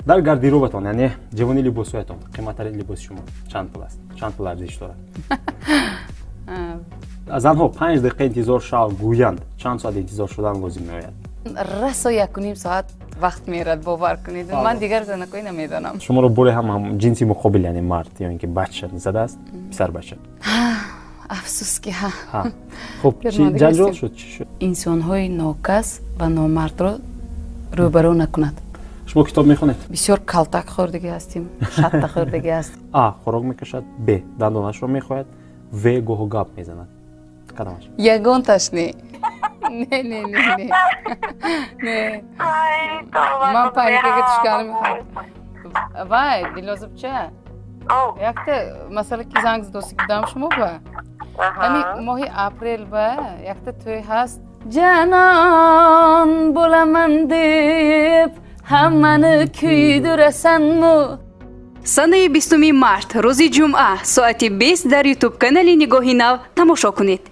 Дар гардеробатон, яъне ҷавони либосҳоятон, қиматтарин либоси шумо чанд пул аст, чанд пул арзиш дорад? Занҳо 5 дақиқа интизор шав гӯянд, чанд соат интизор шудан лозим меояд? Расо 1,5 соат вақт мерад, бовар кунед, ман дигар занакои намедонам. Шуморо боре ҳам ҷинси муқобил, яъне мард ё ин ки бача задааст, писарбача? Афсӯс ки ҳа. Хуб, чӣ ҷанҷол шуд, чӣ шуд? Инсонҳои нокас ва номардро рӯбарӯ накунад. Шумо китоб мехонед? Бисёр калтак хӯрдагӣ ҳастем, шатта хӯрдагӣ ҳаст. А, хӯрок мекашад, б, дандонашро мехояд, в, гоҳу гап мезанад. Кадомаш? Ягонташ не, не, не, не, не, не. Ман паникага tushganim. Вай, Дилнозабча, якта масъала ки занг задосӣ будам шумо ба. Ҳами моҳи апрел ба якта тӯй ҳаст. Ҷанон bo'laman deb hammani kuydirasanmi? Санаи 20 март, рӯзи ҷумъа, соати 20 дар Ютуб канали «Нигоҳи нав» тамошо кунед.